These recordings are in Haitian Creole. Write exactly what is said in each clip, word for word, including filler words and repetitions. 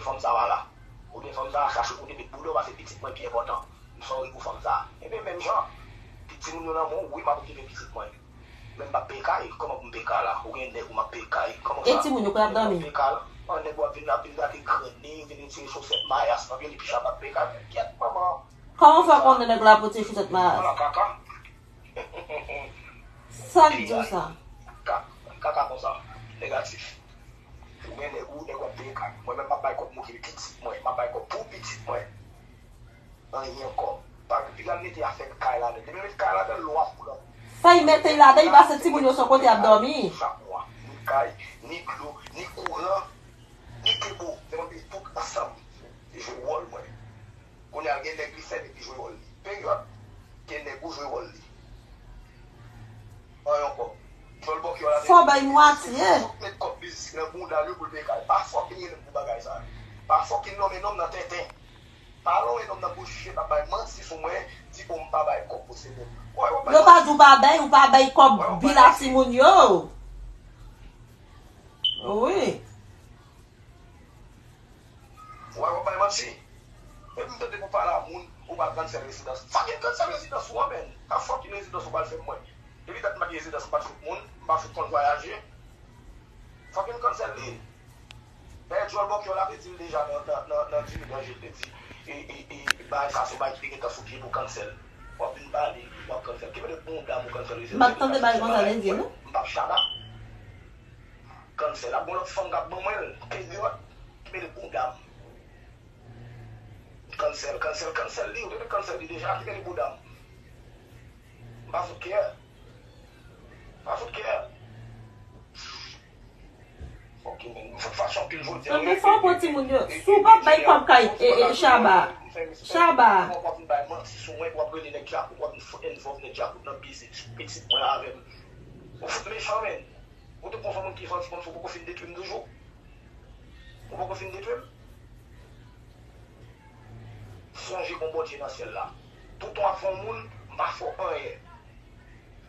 fanm sa a la. Oubyen fanm sa a chache pou li met bouda w pase pitit mwen pi enpòtan. M sòri pou fanm sa a. Ebyen, menm jan, pitit moun yo nan men w, wi, m ap okipe pitit mwen. Men m p ap peye kay, kòman pou m peye kay la? Ou gen nèg ou m ap peye kay, kòman sa? E timoun yo, kote y ap dòmi? Nèg w ap peye kay la, an, nèg w ap vin la, vin gate grenn li, vin retire sosèt mayas nan pye li, pi chabak peye kay, men kyèt manman. Kòman w fè konnen nèg la pou tire sosèt mayas? Ala kaka. Sa k di w sa? Ka- Kaka konsa. Negatif. Ou gen nèg ou, nèg w ap peye kay. Mwen menm m ap bay kòb m okipe pitit mwen. M ap bay kòb pou pitit mwen. Anyen ankò. Pa piga mete afè kay ladan. Depi mete kay ladan, lwa pou nan. Fè y mete y ladan, y pase timoun yo sou kote y ap dòmi. Chak mwa. Ni kay, ni dlo, ni kouran, ni debo. Se mwen peye tout ansanm. Se jwe wòl mwen. Kounye a gen nèg li sèvi ki jwe wòl li. Peryòd. Gen nèg ou jwe wòl li. Anyen ankò. Djòl bòkyò la. Fò bay mwatye. Fòk met kòb biznis nan bounda l yo pou l peye kay. Pa fòk gen nèg pou bagay sa. Pa fòk gen nonmen nonm nan tenten. Pa lonmen nonm nan bouch ap bay manti sou mwen, di bon m pa bay kòb pou se moun. Yo pa di w pa bay, ou pa bay kòb bila timoun yo. Wi. Ou wè w ap bay manti. Epi m tande pou pale a moun, ou pa cancel rezidans. Fucking cancel rezidans ou an, men. Ka fucking rezidans ou pral fè mwen. Depi dat m pa gen rezidans, m pa t fout moun, m pa fout konn vwayaje. Fucking cancel li. Dayè, djòl bòkyò la te di l deja nan, nan, nan, nan Jimmy Danje, l te di, e, e, e, bagay sa se bagay ki te gentan sou pye pou cancel. W ap vin pale, w ap cancel. Ki mete bonda m ou cancel rezidans. M pa t tande bagay konsa, l di, non? M p ap chaba. Cancel. Ap gon lòt fanm k ap ban mwen l. Peryòd. Ki mete bonda m. Cancel, cancel, cancel li. Ou te cancel li deja. Ki mete bonda m. M pa fout kè. M pa fout kè. Ok, men. M fout fache anpil jodi a. Anben, fò w pran timoun yo. Si w p ap bay kòb kay, e, e, Chaba. Chaba. W ap vin bay manti sou mwen, w ap rele nèg Djakout, w ap vin fout envòlv nèg Djakout nan biznis pitit mwen avè m. Ou fout mechan, men. Ou te konn fè moun ki santi kòmsi w poko fin detwi m toujou? Ou poko fin detwi m? Sonje gon Bondye nan syèl la. Tout tan w ap fè yon moun, m pa fè w anyen.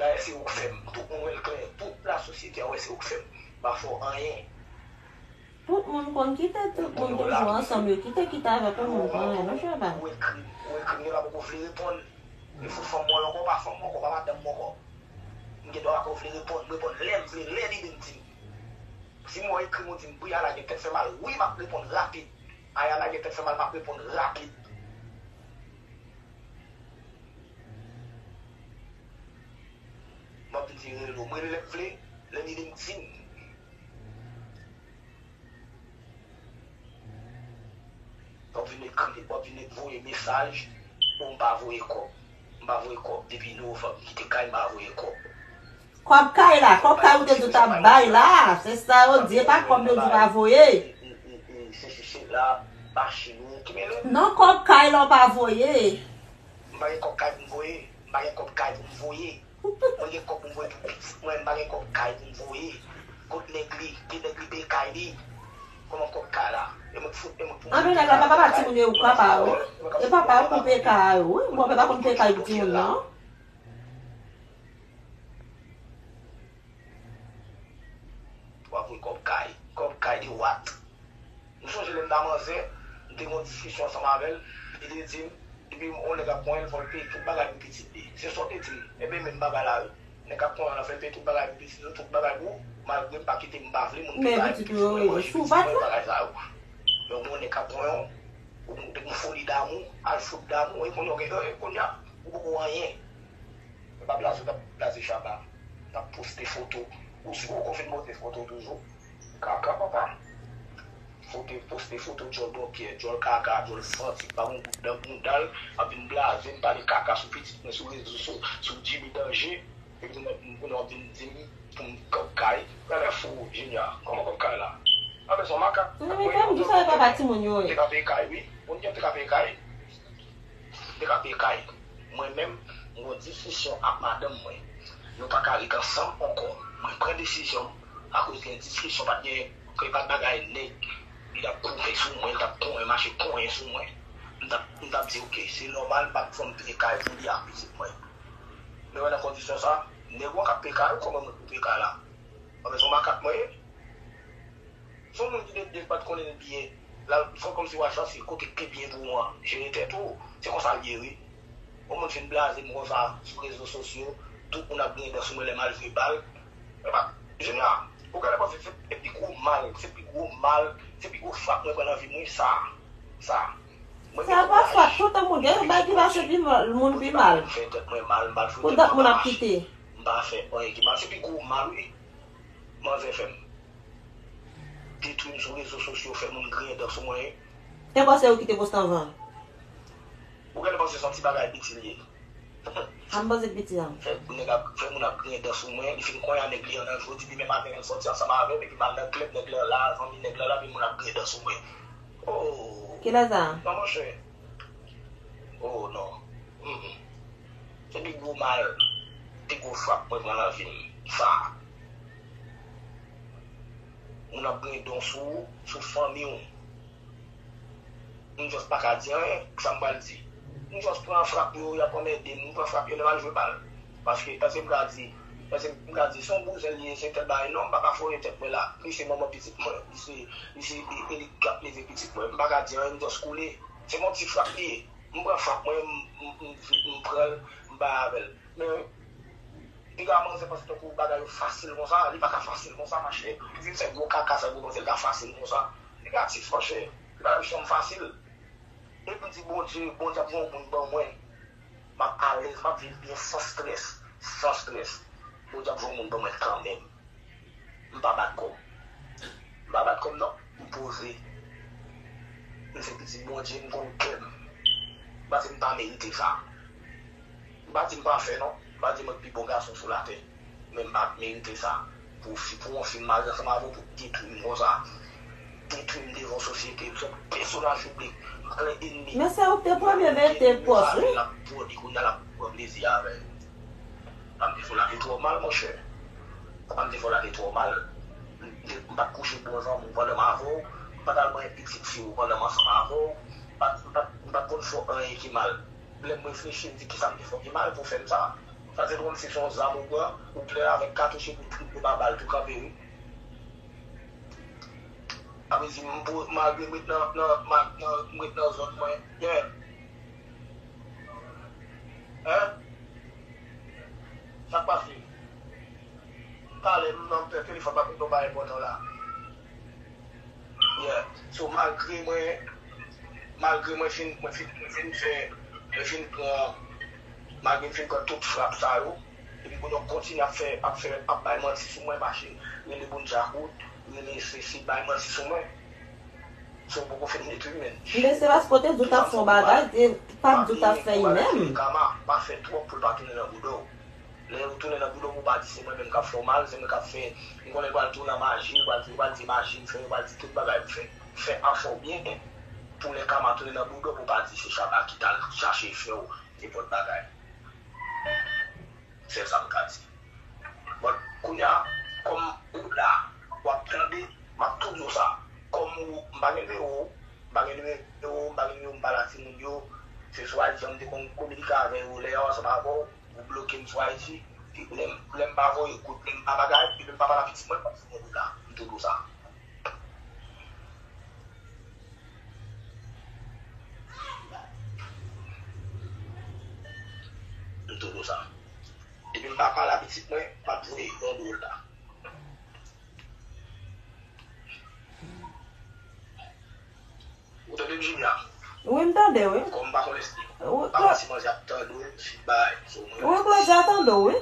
Dayè, se ou k fè m. Tout moun wè l klè. Tout lasosyete a wè se ou k fè m. M pa fè w anyen. Tout moun konn kite tout moun toujou ansanm, yo kite kite avèk yon moun pou anyen, non, Chaba. Ou ekri, ou ekri m, yo pa poko vle reponn. Yo fout fanm mwen ankò, pa fanm mwen ankò, pa madanm mwen ankò. M gen dwa pa ko vle reponn, m reponn lè m vle, lè lide m di m. Si m wè w ekri m, ou di m, Briana gen tèt fè mal, wi, m ap reponn rapid. Ayana gen tèt fè mal, m ap reponn rapid. M ap vin di rele w, m rele lè m vle, lè lide m di m. W ap vin ekri, w ap vin voye mesaj pou m pa voye kòb. M pa voye kòb depi novanm. Kite kay, m pa voye kòb. Kòb kay la, kòb kay ou te di w t ap bay la. Se sa yo di, e pa kòb yo di w pa voye. Se, se, se la, machin ou, ki mele. Non, kòb kay la w pa voye. M pa gen kòb kay pou m voye. M pa gen kòb kay pou m voye. Mwen gen kòb pou m voye pou pitit mwen, m pa gen kòb kay pou m voye. Kot nèg li, ki nèg li peye kay li? Kòman kòb kay la? E mwen k fout, e mwen k pou m. Anben, nèg la pa papa timoun yo, papa yo. E papa yo pou peye kay yo, wi. Bon, papa konn peye kay pou timoun nan. W ap voye kòb kay. Kòb kay de what? M sonje lè m ta manzè, m te gen yon diskisyon ansanm avè l, li te di m, depi yon nèg ap konyen l, fò l peye tout bagay pou pitit li. Se sa w te di m. Ebyen, menm bagay la, wi. Nèg k ap konyen w la, fè l peye tout bagay pou pitit ou, tout bagay pou ou, malgre m pa kite m pa vle moun peye bagay pou pitit mwen, manje pitit mwen, bagay sa yo. Men yon nèg k ap konyen w, ou, ou, ou foli damou, al fout damou, e kounye a w gen, e kounye a, ou poko anyen. Mwen pa blaze, w t ap blaze Shabba. N ap poste foto. Ou si ou poko fin poste foto toujou. Kaka papa. Foto, poste foto djòl bòkyè, djòl kaka, djòl santi, pa gon gout nan bounda l, ap vin blaze m, pale kaka sou pitit mwen, sou rezo, sou, sou Jimmy Danje. Epi kounye a w ap vin di m pou m kòb kay. Gade fou, Junior. Kòman kòb kay la? Anben se yon makak. Mezanmi, fè m di sa e papa timoun yo ye. Te ka peye kay, wi. Moun ki te ka peye kay. Te ka peye kay. Mwen menm, m gon diskisyon ak madanm mwen. Nou pa ka ret ansanm ankò. Mwen pran desizyon m akoz gen diskisyon, pa t gen, ke pa t bagay nèg. Li t ap koupe sou mwen, li t ap konyen, mache konyen sou mwen. M t ap, m t ap di, oke, se nòmal, m p ap fè m peye kay pou li ak pitit mwen. Men wè nan kondisyon sa, nèg ou an k ap peye kay ou, kòman mwen pou peye kay la? Anben se yon makak mwen ye. Se yon moun ki te, te pa t konnen l byen. La, fè kòmsi w al chèche kote k pi byen pou ou an, jere tèt ou. Se konsa l ye, wi. Yon moun fin blaze m konsa sou rezo sosyo, tout moun ap griyen dan sou mwen lè m al jwe bal. Epa, Junior, ou genlè panse se pi gwo mal, se pi gwo mal, se pi gwo frap mwen pran nan vi m, wi, sa. Sa. Mwen gen kouraj. Sa pa frap, tout moun gen yon bagay ki pase pi mal, moun pi mal. M fè tèt mwen mal, m pa al fout tèt mwen pa mache. Pou dat moun ap kite. M pa fè anyen ki mal, se pi gwo mal, wi. Manzè fè m detwi m sou rezo sosyo, fè moun griyen dan sou mwen. Te panse ou kite post anvan. Ou genlè panse se yon ti bagay piti l ye. A m panse piti an. Fè nèg ap, fè moun ap griyen dan sou mwen, li fin konya nèg li an nan jodi, demen maten l sòti ansanm avè m, epi m al nan klèb, nèg lan la, zanmi nèg lan la, epi moun ap griyen dan sou mwen. Oh! Kilè sa? Non, monchè. Oh, non. Mm, mm. Se pi gwo mal, pi gwo frap mwen pran nan vi m. Sa. Moun ap griyen dan sou ou, sou fanmi w. M just pa ka di anyen, sa m pral di. M just pran frap yo, y ap anmède m, m pran frap yo lè m al jwe bal. Paske, èske m ka di, èske m ka di, se yon bouzen li ye, se tèl bagay, non, m pa ka foure tèt mwen la. Li se manman pitit mwen, li se, li se, li, li k ap leve pitit mwen. M pa ka di anyen, m just koule. Se yon ti frap li ye. M pran frap mwen, m, m, m, m pran l, m bay avè l. Men, piga manzè panse tankou bagay yo fasil konsa, li pa ka fasil konsa, machè. Ou vin fè gwo kaka sa, ou panse l ka fasil konsa. Negatif, machè. Li pa janm fasil. Depi m di Bondye, Bondye ap voye yon moun ban mwen, m ap alèz, m ap viv byen san strès, san strès. Bondye ap voye yon moun ban mwen kanmenm. M pa bat kò m. M pa bat kò m non. M poze. M se pitit Bondye, m konn kè m. M pa di m pa merite sa. M pa di m pafè non. M pa di mwen pi bon gason sou latè. Men m pa merite sa. Pou fi, pou yon fi m marye ansanm avè w, pou detwi m konsa. Detwi m devan sosyete. M se yon pèsonaj piblik. M plen ènmi. Men se ou k te premye mete pòs, wi. L ap pwòdi kounye a, l ap pran plezi avè l. Sa m te fè w la te twò mal, monchè. Sa m te fè w la te twò mal. M te, m pa t kouche bon zanmi w pandan m avè w. M pa t al manyen pitit fi w pandan m ansanm avè w. M pa t, m pa t, m pa t konn fè w anyen ki mal. Lè m reflechi, m di, "Kisa m te fè w ki mal pou w fè m sa?" Sa se kòmsi se yon zam ou pran, ou plè avèk katouch epi w ba bal tou kanpe, wi. Sa vle di, m pou, malgre m ret nan, nan, ma-, nan, m ret nan zòn mwen, yeah. Hein? Sa k pase? Talè, m nan telefòn, m ap konn yon bagay enpòtan la. Yeah. So, malgre mwen, malgre mwen fin, mwen fin, mwen fin fè, mwen fin pran, malgre m fin pran tout frap sa yo, epi kounye a w kontinye ap fè, ap fè, ap bay manti sou mwen, mache, rele moun djakout, rele sesi, bay manti sou mwen. So, w poko fin detwi m, men. Men se paske w te di w t ap fè yon bagay, te, pa t di w t ap fè li menm. Kama, pa fè twòp pou l pa tounen nan bouda w. Lè yo tounen nan bouda w, pou w pa di se mwen menm k ap fè w mal, se mwen k ap fè, m konnen yo pral tou nan maji, yo pral, yo pral di maji m fè, yo pral di tout bagay m fè. Fè afè w byen, pou lè kama tounen nan bouda w, pou w pa di se Shabba ki t al chache fè w nenpòt bagay. Sèl sa m ka di. Bon, kounye a, kòm ou la, w ap tande, m ap tou di w sa. Kòm ou, m pa gen nimewo w, m pa gen nimewo w, m pa gen nimewo w, m pa la timoun yo. Se sou I G m te konn kominike avè yo lè yo ansanm avè w, ou bloke m sou I G. Epi lè m, lè m pa voye kout, lè m pa bagay, epi lè m pa pale a pitit mwen, m ap di w yon dola. M tou di w sa. M tou di w sa. Depi m pa pale a pitit mwen, m ap voye yon dola. Ou tande m, Jimmy a? Wi, m tande, wi. Kòm m pa konn èske, wi, m pa konn si manzè ap tande w, si bay, so mwen. Wi, Claudia tande w, wi.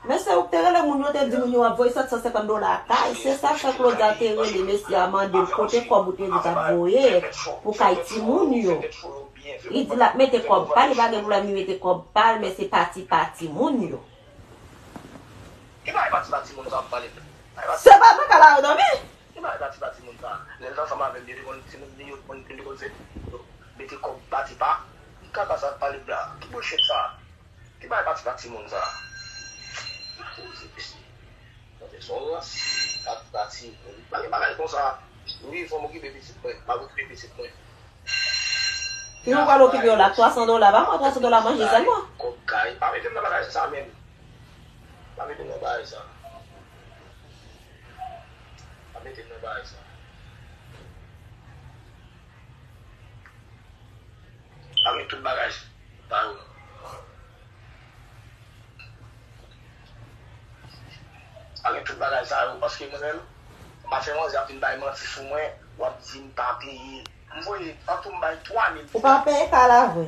Men se ou k te rele moun yo, te di moun yo w ap voye sèt san senkant dola kay. Se sa k fè Claudia te rele mesye a, mande l kote kòb ou te di w t ap voye pou kay timoun yo. Li di l ap mete kòb pa l, li pa gen pwoblèm, li mete kòb pa l, men se pati pa timoun yo. Ki bagay pati pa timoun sa w ap pale? Se pa mwen k al a yo dòmi. Ki bagay pati pa timoun sa? Lè l t ansanm avè m, yo te konn timoun li, yo te konn, yo te konn fè mete kòb pati pa. Ki kaka sa w ap pale la? Ki bullshit sa? Ki bagay pati pa timoun sa? Poze mesye. Tande se yon rans. Pati pa timoun. Pa gen bagay konsa. Wi, fò m okipe pitit mwen. M ap okipe pitit mwen. Ki ou pral okipe yo la? Twa san dola. Ba mwen twa san dola manje sèlman. Kòb kay. Pa mete m nan bagay sa menm. Pa mete m nan bagay sa. Pa mete m nan bagay sa. Tout bagay sa yo. Pale tout bagay sa yo, paske mwen menm, m pa fè manzè ap vin bay manti sou mwen, w ap di m pa peye. M voye, an tou m bay twa mil. Ou pa peye ka la vre.